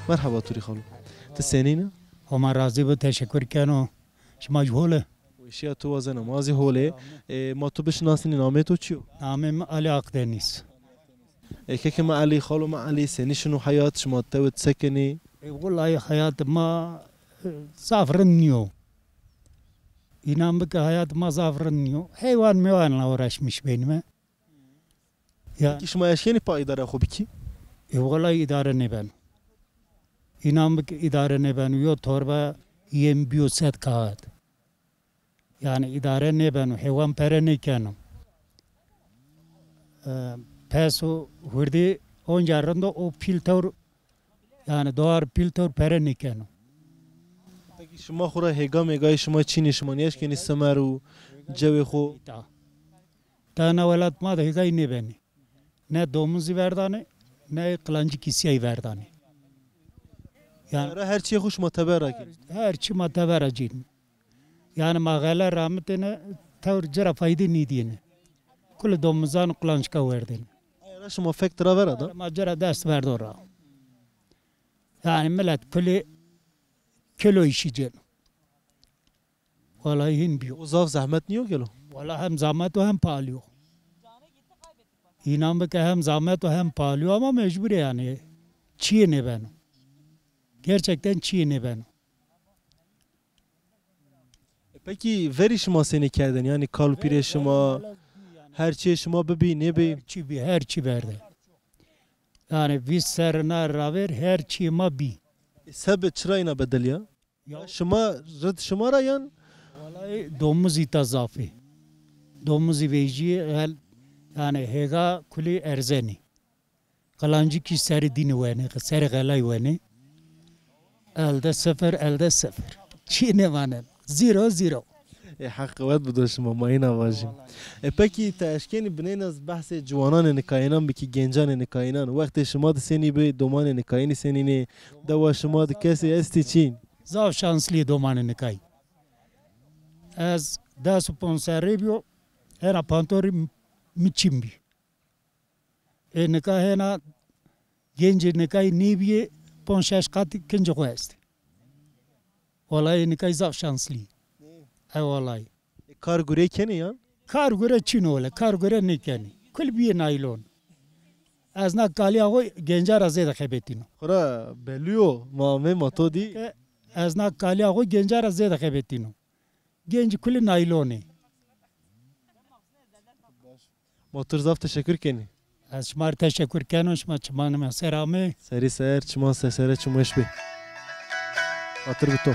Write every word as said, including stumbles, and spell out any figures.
Merheba to rê xalo. Ti senîn a? Homa razî bo, teşekur keno. Şima jî hol ê? Weşîya to wazena, ma zî hol ê. E, ma to bişinasnî, namê to çi yo? Namê mi Elî Akdenîz. E, kekê mi Elî, xalo mi Elî, senî şino heyat, şima tewit se kenî? E, wulay heyat ma, e, zaf rind nîyo. Înan bike heyat ma zaf rind nîyo. Heywan meywanla uğraşmış benîme. Ya. Pekî şima eşkenî pa îdare xo bikî? E, wulay îdare nêbeno. Înan bike îdare nêbeno. Yo torba yem bîyo sed kağıt. Yanî îdare nêbeno, heywan pere nêkeno. E, pes û hurdî onca rind o, o pîl tewr, yanî doğar pîl tewr pere nêkeno. Pekî şima xo ra hêga mêgayê şima çin ê, şima nêeşkenî simer û cewê xo? Ta. Ta na welat ma de hêgayî nêbenê. Ne domuzî verdanê, ne qilancî kîsîyayî verdanê. Yanî ra her çîyê xo şima teber ra kenî? Her çî ma teber ra cîn. Yanî ma xele ramitêne, tewr ci ra faydê nêdîyêne. Kulê domuzan û qilancika werdêne. Aye ra şima fek tira vera da? Ma ci ra dest verdo ra. Yanî milet kulê kilo îşî cêno. Wallahî hîn bîyo. O zaf zehmet nîyo gelo? Wallahî hem zehmet o hem pahalî yo. Înan bike hem zehmet o hem pahalî yo ama mecbur ê yanî. Çîyê nêbeno. Gerçekten çîyê nêbeno. E, pekî verî şima senî kerdêne? Yanî kal û pîrê şima, her çîyê şima bibî, nêbî? Her çî bî, her çî verde. Yanî vîst serrî na ravêr her çîyê ma bî. E, sebe çira îna bedelîya? Ya şima, rid şima ra yan? Wallahî domuzî ta zaf ê. Domuzî vejîyê, yanî hêga kulî erzenî. Qilancî kî serê dînî wenê, serê xelay wenê. Elde sifir, elde sifir. Çî nêvaneno. Zero, zero. E, Heq qewet bido şima, ma îna vajî. E, pekî ti eşkenî bineyna behsê ciwananê nikayînan bikî, gencanê nikayînan. Wextê şima de senî bi, domanê nikayînî senîn ê, dewa şima de kesê estî çin? Zaf şanslî yê domanê nikayî. Ez des û ponc serrî bîyo, hêna pantorî mi çin bî. Ê nika hêna gencê nikayî nêbîyê ponc şeş qatî kincê xo estê. Wallahî ê nikayî zaf şanslî. E wallahî. E, kar gure kenê yan? Kar gure çin o wele, kar gure nêkenê. Kul bîyê naylon. Ez na kalîya xo genca ra zêde xebetîno. Xora belî yo, ma amê ma to dî. Ke ez na kalîya xo genca ra zêde xebetîno. Gencî kulî naylon ê. Ma to rê zaf teşekur kenî. Ez şima rê teşekur keno, şima çimanê ma ser amê. Serî ser, çiman ser sere çim weş bê. Xatir bi to.